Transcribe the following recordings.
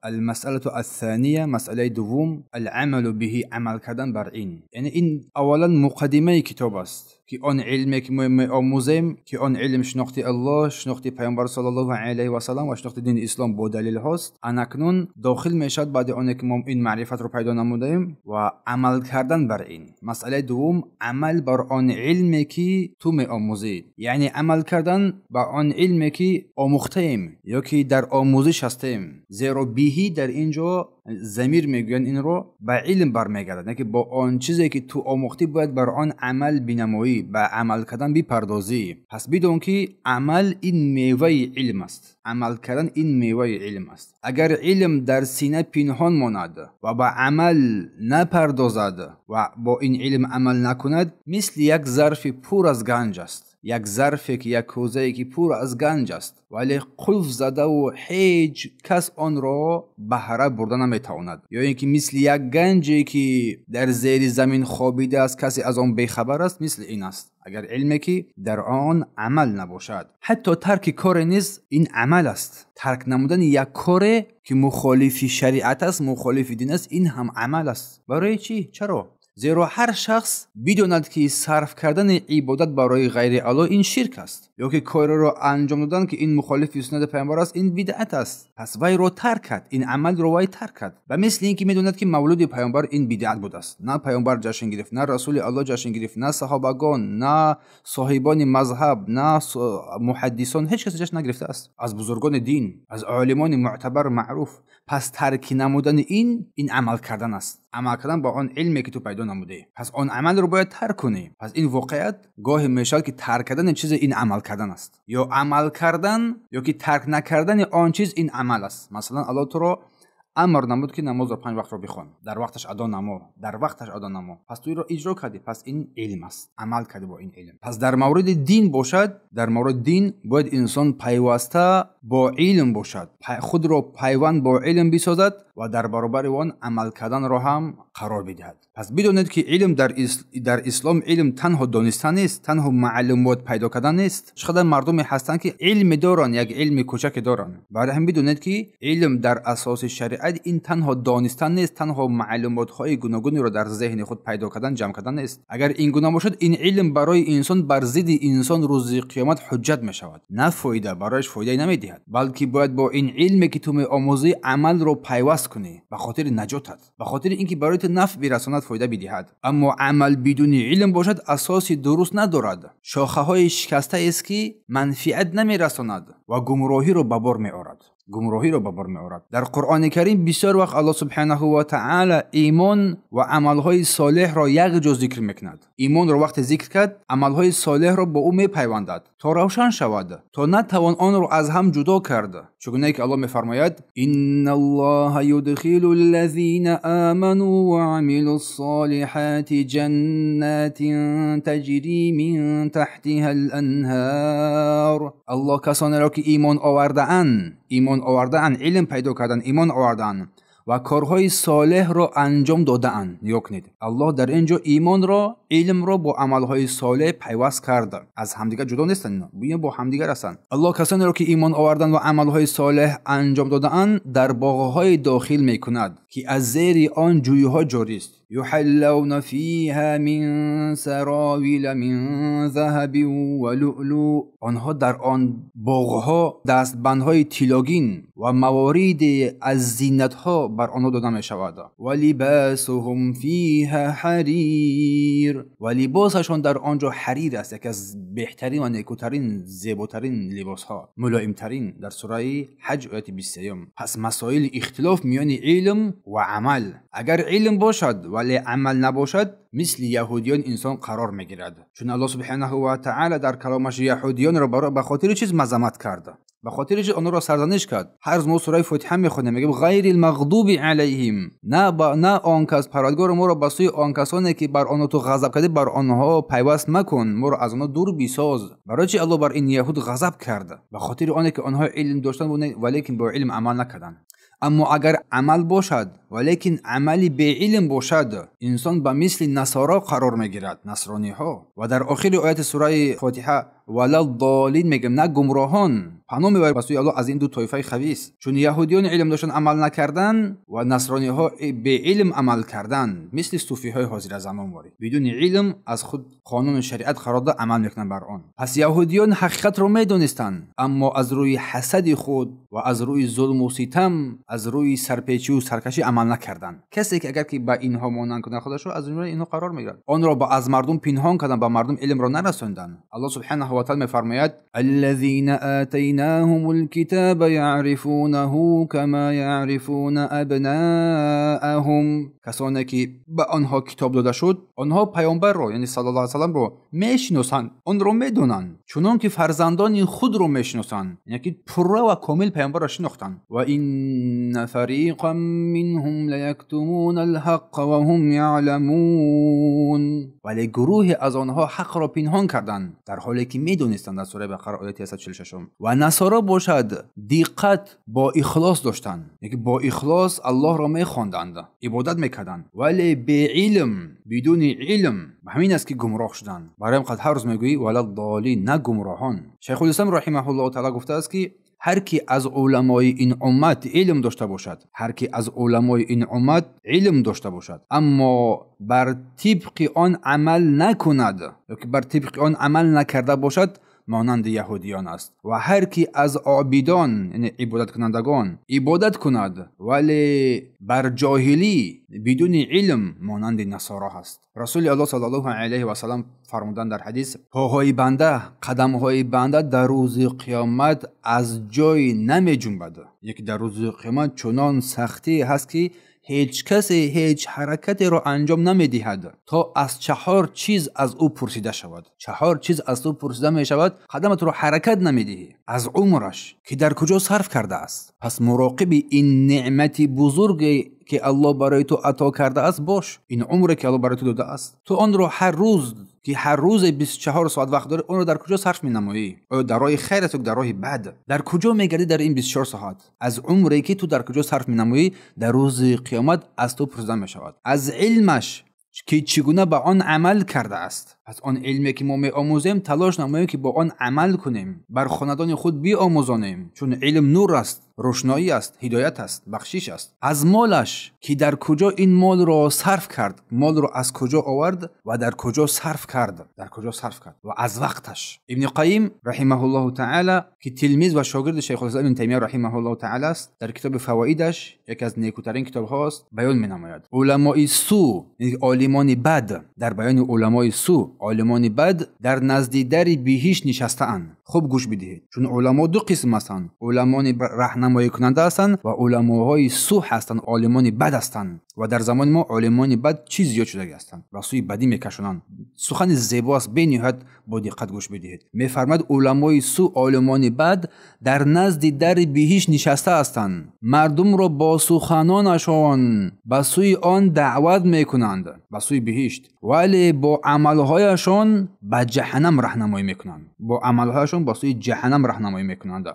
المسألة الثانية، مسئله دوم، العمل به، عمل کردن بر این. یعنی این اولا مقدمه کتاب است که آن علمی که ما می‌آموزیم، که آن علم شناخت الله، شناخت پیامبر صلی الله علیه و سلم و شناخت دین اسلام با دلیل هاست، اکنون داخل میشد بعد آن که ما این معرفت رو پیدا نمودیم و عمل کردن بر این. مسئله دوم عمل بر آن علمی که تو می‌آموزی، یعنی عمل کردن بر آن علمی که آموختیم یا که در آموزش هستیم. زیرا بهی در اینجا ضمیر میگویند این رو به علم برمیگردد، نه که با آن چیزی که تو آموختی باید بر آن عمل بینمایی، به عمل کردن بپردازی. پس بدون که عمل این میوه علم است، عمل کردن این میوه علم است. اگر علم در سینه پنهان ماند و به عمل نپردازد و با این علم عمل نکند، مثل یک ظرف پر از گنج است، یک ظرفی که یک کوزه‌ای که پر از گنج است ولی قلف زده و هیچ کس آن را بهره برده نمیتواند، یا اینکه مثل یک گنجی که در زیر زمین خوابیده است کسی از آن بیخبر است، مثل این است اگر علمی که در آن عمل نباشد. حتی ترک کار نیز این عمل است. ترک نمودن یک کار که مخالف شریعت است، مخالف دین است، این هم عمل است. برای چی؟ چرا؟ زیرا هر شخص بداند که صرف کردن عبادت برای غیر الله این شرک است، یا که کار را انجام دادن که این مخالف سنت پیامبر است این بدعت است، پس وی را ترک کرد، این عمل را وی ترک کرد. و مثل اینکه میداند که مولود پیامبر این بدعت بوده است، نه پیامبر جشن گرفت، نه رسول الله جشن گرفت، نه صحابگان، نه صاحبان مذهب، نه محدثان، هیچ کس جشن نگرفته است از بزرگان دین، از عالمان معتبر معروف. پس ترک نمودن این عمل کردن است، عمل کردن با آن علمی که تو پیدا نموده، پس آن عمل رو باید ترک کنی. پس این واقعیت گاهی میشد که ترک کردن چیز این عمل کردن است، یا عمل کردن یا که ترک نکردن آن چیز این عمل است. مثلا الله تو رو امر نمود که نماز رو 5 وقت رو بخوان، در وقتش ادا نما، در وقتش ادا نما، پس تو رو اجرا کردی، پس این علم است، عمل کردی با این علم. پس در مورد دین باشد، در مورد دین باید انسان پیوسته با علم باشد، خود رو پیوند با علم بسازد و در برابر آن عمل کردن را هم قرار بدهد. پس بدونید که علم در اسلام علم تنها دانستن نیست، تنها معلومات پیدا کردن نیست. چقدر مردمی هستند که علم دارن، یک علم کوچک دارن. برای هم بدونید که علم در اساس شریعت این تنها دانستن نیست، تنها معلومات های گوناگونی را در ذهن خود پیدا کردن، جمع کردن نیست. اگر این گونه باشد این علم برای انسان بر ضد انسان روز قیامت حجت می شود، نه فایده، برایش فایده نمی دهد، بلکه باید با این علمی که تو می آموزی عمل رو پیوست کنی به خاطر نجاتت، به خاطر اینکه برای تو نفع برساند، فایده بدهد. اما عمل بدون علم باشد اساسی درست ندارد، شاخه های شکسته است که منفعت نمیرساند و گمراهی رو به بار می آورد، گمراهی را به بار می آورد. در قرآن کریم بسیار وقت الله سبحانه و تعالی ایمان و عملهای صالح را یک جا ذکر میکند. ایمان را وقت ذکر کرد، عملهای صالح را با او میپیوندد تا روشن شود، تا نتوان آن را از هم جدا کرد. چگونه که الله میفرماید ان الله یدخل الذین آمنوا وعملوا الصالحات جنات تجری من تحتها الانهار. الله کسانی را که ایمان آورده‌اند، ایمان آورده‌اند، علم پیدا کردن، ایمان آوردن و کارهای صالح را انجام داده‌اند. نگاه کنید، الله در اینجا ایمان را، علم را با عملهای صالح پیوست کرد، از همدیگر جدا نیستند، اینا با همدیگر هستند. الله کسانی را که ایمان آوردن و عملهای صالح انجام داده‌اند در باغ‌های داخل میکند که از زیر آن جوی‌ها جاری است. یحلون فیها من سراویل من ذهب و لؤلؤ. آنها در آن باغ‌ها دستبندهای طلاگین و موارد از زینت‌ها بر آنها داده می‌شود. و لباسهم فیها حریر. و لباسشان در آنجا حریر است، یکی از بهترین و نیکوترین، زیباترین لباس‌ها، ملایم‌ترین. در سوره حج آیت 23. پس مسائل اختلاف میان علم و عمل، اگر علم باشد ولی عمل نباشد مثل یهودیان انسان قرار میگیرد. چون الله سبحانه و تعالی در کلامش یهودیان را به خاطر چیز مذمت کرد، به خاطر چیز آنها را سرزنش کرد. هر روز ما سوره فاتحه میخونیم، میگیم غیر المغضوب علیهم، نه آن کس، پروردگار ما را به سوی آن کسانی که بر آنها تو غضب کردی بر آنها پیوست مکن، ما را از آنها دور بساز. برای چی الله بر این یهود غضب کرد؟ به خاطر آنکه که آنها علم داشتند ولیکن با علم عمل نکردند. اما اگر عمل باشد ولیکن عملی به علم باشد، انسان به مثل نصارا قرار میگیرد، نصرانی ها. و در آخر آیت سوره فاتحه валад-доллин мегӯем, на гумроҳон. Паноҳ мебарем ба сӯи Аллоҳ аз ин ду тоифаи хабис. Чун яҳудиён илм доштанд, амал накарданд ва насрониҳо беилм амал карданд, мисли суфиҳои ҳозиразамон ворид. Бидуни илм аз худ қонуну шариат қарор дода амал мекунанд бар он. Пас яҳудиён ҳақиқатро медонистанд, аммо аз рӯи ҳасади худ ва аз рӯи зулму ситам, аз рӯи сарпечиву саркашӣ амал накарданд. Касе ки агар ки ба инҳо монанд кунад худашро, аз ҷумлаи инҳо қарор мегирад. Онро аз мардум пинҳон карданд, ба мардум илмро нарасонданд. Аллоҳ субҳанаҳу ва таъала мефармояд: аллазина атайнаҳумул китаба яърифунаҳу кама яърифуна абнааҳум. Касоне ки ба онҳо китоб дода шуд, онҳо паёмбарро, яъне саллаллоҳу алайҳи васалламро мешиносанд, онро медонанд, чунон ки фарзандони худро мешиносанд, яъне ки пурра ва комил паёмбарро шинохтанд. Ва инна фариқан минҳум лаяктумуна алҳаққа ва ҳум яъламун. Вале гурӯҳе аз онҳо ҳақро пинҳон карданд, дар ҳоле ки медонистанд. Дар сураи Бақара ояти 146. Ва насоро бошад диққат бо ихлос доштанд, яъне ки бо ихлос Аллоҳро мехонданд, ибодат мекарданд, вале беилм, бидуни илм. Ба ҳамин аст ки гумроҳ шуданд. Барои ҳам қад ҳар рӯз мегӯӣ валад-доллин, на гумроҳон. Шайхулислом раҳимаҳуллоҳу таъала гуфтааст ки ҳар ки аз уламои ин уммат илм дошта бошад, ҳар ки аз уламои ин уммат илм дошта бошад, аммо бар тибқи он амал накунад ё ки бар тибқи он амал накарда бошад, монанди яҳудиён аст. Ва ҳар ки аз обидон, яъне ибодаткунандагон, ибодат кунад, вале бар ҷоҳилӣ бидуни илм, монанди насоро ҳаст. Расули Аллоҳ саллаллоҳу алайҳи васаллам фармуданд дар ҳадис: поҳои банда, қадамҳои банда дар рӯзи қиёмат аз ҷой намеҷунбад. Яке дар рӯзи қиёмат чунон сахтӣ ҳаст ки ҳеҷ касе ҳеҷ ҳаракатеро анҷом намедиҳад то аз чаҳор чиз аз ӯ пурсида шавад. Чаҳор чиз аз ӯ пурсида мешавад, қадаматро ҳаракат намедиҳӣ. Аз умраш ки дар куҷо сарф кардааст. Пас муроқиби ин неъмати бузурге ки Аллоҳ барои ту ато кардааст бош. Ин умре ки Аллоҳ барои ту додааст, ту онро ҳар рӯз ки ҳар рӯзе 24 соат вақт дорӣ, онро дар куҷо сарф менамоӣ? Оё дар роҳи хайр аст ё дар роҳи бад? Дар куҷо мегардӣ дар ин 24 соат? Аз умре ки ту дар куҷо сарф менамоӣ, дар рӯзи қиёмат аз ту пурсида мешавад. Аз илмаш ки чӣ гуна ба он амал кардааст. Пас он илме ки мо меомӯзем, талош намоем ки бо он амал кунем, бар хонадони худ биомӯзонем, чун илм нур аст, рӯшноӣ аст, ҳидоят аст, бахшиш аст. Аз молаш ки дар куҷо ин молро сарф кард, молро аз куҷо овард ва дар куҷо сарф кард, дар куҷо сарф кард, ва аз вақташ. Ибни Қайим раҳимаҳуллоҳу таъала ки тилмиз ва шогирди Шайхулислом Ибни Таймия раҳимаҳуллоҳу таъала аст, дар китоби Фавоидаш, яке аз некӯтарин китобҳост, баён менамояд уламои су, яъне олимони бад. Дар баёни уламои су, олимони бад дар назди дари биҳишт нишастаанд. Хуб гӯш бидиҳед, чун уламо ду қисм ҳастанд: уламони раҳнамоикунанда ҳастанд ва уламоҳои су ҳастанд, олимони бад ҳастанд. Ва дар замони мо олимони бад чӣ зиёд шудагӣ ҳастанд, ба сӯи бадӣ мекашонанд. Сухани зебо аст, бениҳоят бо диққат гӯш бидиҳед. Мефармояд уламои су, олимони бад дар назди дари биҳишт нишаста ҳастанд, мардумро бо суханонашон ба сӯи он даъват мекунанд, ба сӯи биҳишт, вале бо амалҳояшон ба ҷаҳаннам раҳнамоӣ мекунанд. Бо амалҳояшон ба сӯи ҷаҳаннам раҳнамоӣ мекунанд.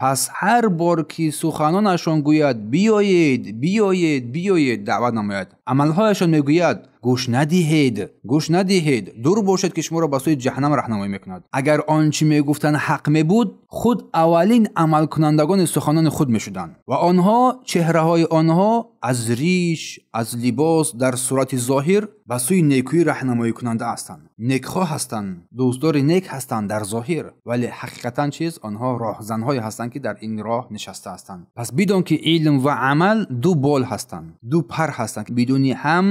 Пас ҳар бор ки суханонашон гӯяд биёед, биёед, биёед, даъват намояд, амалҳояшон мегӯяд гӯш надиҳед, гӯш надиҳед, дур бошед ки шуморо ба сӯи ҷаҳаннам раҳнамоӣ мекунад. Агар он чӣ мегуфтанд ҳақ мебуд, худ аввалин амалкунандагони суханони худ мешуданд. Ва онҳо, чеҳраҳои онҳо аз риш, аз либос, дар сурати зоҳир ба сӯи некӯӣ раҳнамоикунанда ҳастанд, некхоҳ ҳастанд, дӯстдори нек ҳастанд дар зоҳир, вале ҳақиқатан чиз онҳо роҳзанҳое ҳастанд ки дар ин роҳ нишаста ҳастанд. Пас бидон ки илм ва амал ду бол ҳастанд, ду пар ҳастанд ки бидуни ҳам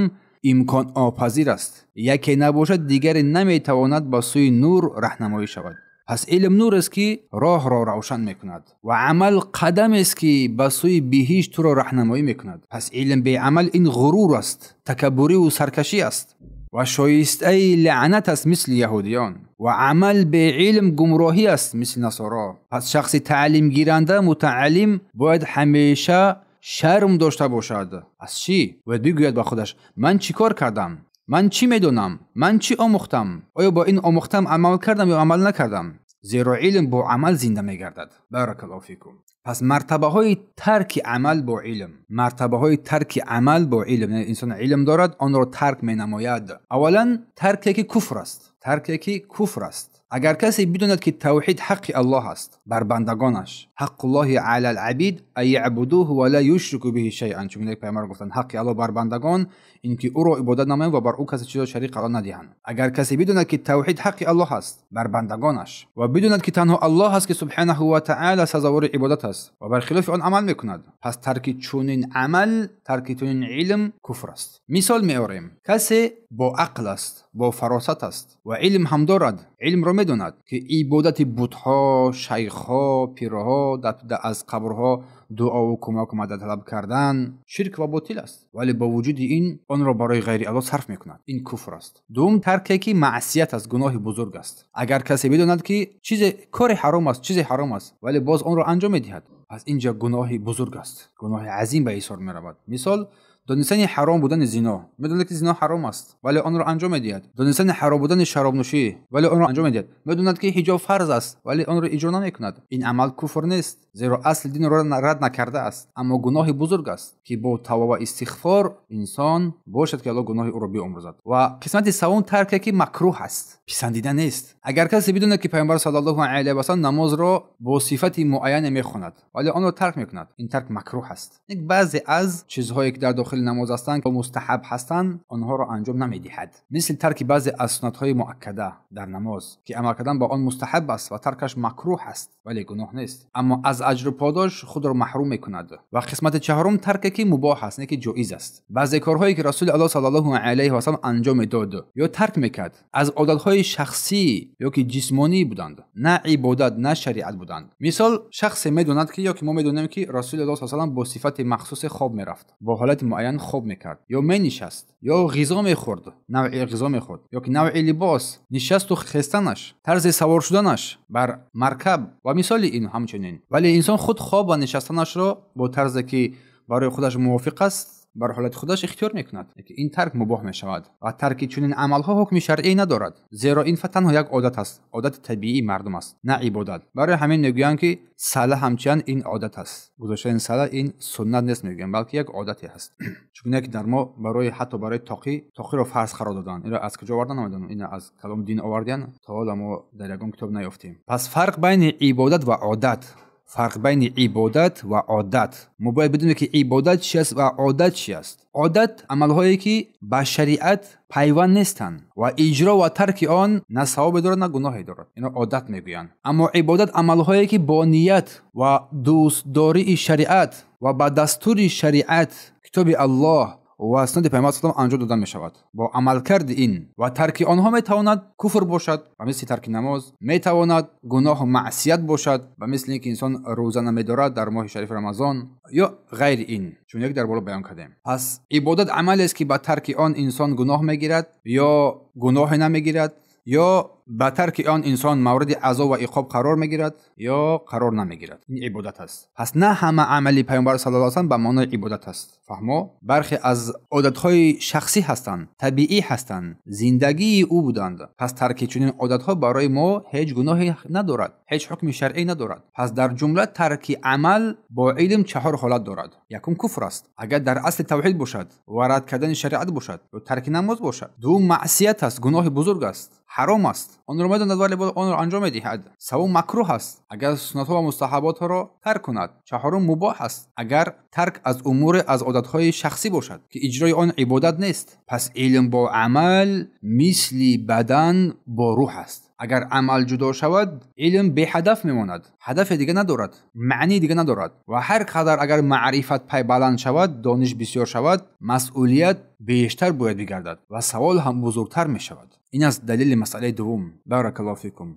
имкон опазир аст. Яке набошад, дигаре наметавонад ба сӯи нур раҳнамоӣ шавад. Пас илм нур аст ки роҳро равшан мекунад ва амал қадам аст ки ба сӯи биҳишт туро раҳнамоӣ мекунад. Пас илм беамал ин ғурур аст, такаббурӣ саркашӣ аст ва шоистаи лаънат аст, мисли яҳудиён. Ва амал беилм гумроҳӣ аст, мисли насоро. Пас шахси таълимгиранда, мутааллим бояд ҳамеша шарм дошта бошад. Аз чӣ? Бояд бигӯяд ба худаш: ман чӣ кор кардам? Ман чӣ медонам? Ман чӣ омӯхтам? Оё бо ин омӯхтам амал кардам ё амал накардам? Зеро илм бо амал зинда мегардад. Баракаллоҳу фикум. Пас мартабаҳои тарки амал бо илм, мартабаҳои тарки амал бо илм, яъне инсон илм дорад, онро тарк менамояд. Аввалан тарке ки куфр аст, тарке ки куфр аст. Агар касе бидонад, ки тавҳид ҳаққи Аллоҳ аст бар бандагонаш, ҳаққуллоҳи алал абид ан яъбудуҳу ва ла юшрику биҳи шайъан, чун пайғамбар гуфтанд ҳаққи Аллоҳ бар бандагон ин ки ӯро ибодат намоянд ва бар ӯ касе чизро шарик қарор надиҳанд. Агар касе бидонад, ки тавҳид ҳаққи Аллоҳ аст бар бандагонаш ва бидонад, ки танҳо Аллоҳ аст, ки субҳанаҳу ва таъала сазовори ибодат аст ва бар хилофи он амал мекунад, пас тарки чунин амал, тарки чунин илм куфр аст. Мисол меорем: касе бо ақл аст, бо фаросат аст ва илм ҳам дорад, илмро медонад, ки ибодати бутҳо, шайхҳо, пирҳо, аз қабрҳо дуову кӯмаку мадад талаб кардан ширк ва ботил аст, вале бо вуҷуди ин онро барои ғайри Аллоҳ сарф мекунад. Ин куфр аст. Дуюм тарке, ки маъсият аст, гуноҳи бузург аст. Агар касе бидонад, ки чизе кори ҳаром аст, чизе ҳаром аст, вале боз онро анҷом медиҳад, пас инҷа гуноҳи бузург аст, гуноҳи азим ба ҳисоб меравад. Мисол, донистани ҳаром будани зино, медонад, ки зино ҳаром аст, вале онро анҷом медиҳад. Донистани ҳаром будани шаробнӯшӣ, вале онро анҷом медиҳад. Медонад, ки ҳиҷоб фарз аст, вале онро иҷро намекунад. Ин амал куфр нест, зеро асли динро рад накардааст, аммо гуноҳи бузург аст, ки бо тавба ва истиғфор инсон бошад, ки Аллоҳ гуноҳи ӯро биомӯрзад. Ва қисмати севум тарке, ки макрӯҳ аст, писандида нест. Агар касе бидонад, ки пайғамбар саллаллоҳу алайҳи васаллам намозро бо сифати муайяне мехонад, вале онро тарк мекунад, ин тарк макрӯҳ аст. Баъзе аз чизҳое, ки дар дохили намоз ҳастанд ва мустаҳаб ҳастанд, онҳоро анҷом намедиҳад. Мисли тарки баъзе аз суннатҳои муаккада дар намоз, ки амал кардан ба он мустаҳаб аст ва таркаш макрӯҳ аст, вале гуноҳ нест, аммо аз аҷру подош худро маҳрум мекунад. Ва қисмати чаҳорум тарке, ки мубоҳ аст, не ки ҷоиз аст. Баъзе корҳое, ки Расули Аллоҳ саллаллоҳу алайҳи васаллам анҷом медод ё тарк мекард, аз одатҳои шахсӣ ё ки ҷисмонӣ буданд, на ибодат, на шариат буданд. Мисол, шахсе медонад, ки ё ки мо медонем, ки Расули Аллоҳ саллаллоҳу алайҳи васаллам бо сифати махсусе хоб мерафт, бо ҳолати муайян хоб мекард, ё менишаст, ё ғизо мехӯрд, навъи ғизо мехӯрд, ё ки навъи либос, нишасту хестанаш, тарзи савор шуданаш бар маркаб ва мисоли ин ҳамчунин. Вале инсон худ хоб ва нишастанашро бо тарзе, ки барои худаш мувофиқ аст, бар ҳолати худаш ихтиёр мекунад. Ин тарк мубоҳ мешавад ва тарки чунин амалҳо ҳукми шаръӣ надорад, зеро ин танҳо як одат аст, одати табиии мардум аст, на ибодат. Барои ҳамин мегӯянд, ки сала ҳамчунин ин одат аст. Гузоштани сала ин суннат нест мегӯянд, балки як одате ҳаст. Чунки дар мо барои ҳатто барои тоқиро фарз қарор доданд. Инро аз куҷо овардан намедонам, инро аз калом дин оварданд, то ҳола мо дар ягон китоб наёфтем. Пас фарқ байни ибодат ва одат, фарқ байни ибодат ва одат. Мо бояд бидонем, ки ибодат чи аст ва одат чи аст. Одат амалҳое, ки ба шариат пайванд нестанд ва иҷро ва тарки он на савобе дорад, на гуноҳе дорад. Ино одат мегӯянд. Аммо ибодат амалҳое, ки бо ният ва дӯстдории шариат ва ба дастури шариат, китоби Аллоҳ ва суннати пайғамбар саллаллоҳу алайҳи васаллам анҷом дода мешавад. Бо амалкарди ин ва тарки онҳо метавонад куфр бошад, ба мисли тарки намоз, метавонад гуноҳу маъсият бошад, ба мисли ин ки инсон рӯза намедорад дар моҳи шарифи Рамазон ё ғайри ин, чун як дар боло баён кардем. Пас ибодат амалест, ки ба тарки он инсон гуноҳ мегирад ё гуноҳе намегирад, ё ба тарки он инсон мавриди азоб ва иқоб қарор мегирад ё қарор намегирад. Ин ибодат аст. Пас на ҳама амали пайғамбар саллаллоҳу алайҳи васаллам ба маънои ибодат аст. Фаҳмо? Бархе аз одатҳои шахсӣ ҳастанд, табиӣ ҳастанд, зиндагии ӯ буданд. Пас тарки чунин одатҳо барои мо ҳеҷ гуноҳе надорад, ҳеҷ ҳукми шаръӣ надорад. Пас дар ҷумла тарки амал бо илм чаҳор ҳолат дорад. Якум куфр аст, агар дар асли тавҳид бошад ва рад кардани шариат бошад ё тарки намоз бошад. Дуюм маъсият аст, гуноҳи бузург аст, ҳаром аст, онро медонад, вале онро анҷом медиҳад. Севум макрӯҳ аст, агар суннатҳо ва мустаҳаботҳоро тарк кунад. Чаҳорум мубоҳ аст, агар тарк аз умуре аз одатҳои шахсӣ бошад, ки иҷрои он ибодат нест. Пас илм бо амал мисли бадан бо рӯҳ аст. Агар амал ҷудо шавад, илм беҳадаф мемонад, ҳадафе дига надорад, маънии дига надорад. Ва ҳар қадар агар маърифат пайбаланд шавад, дониш бисёр шавад, масъулият бештар бояд бигардад ва савол ҳам бузургтар мешавад. Ин аст далели масъалаи дуввум. Баракаллоҳу фикум.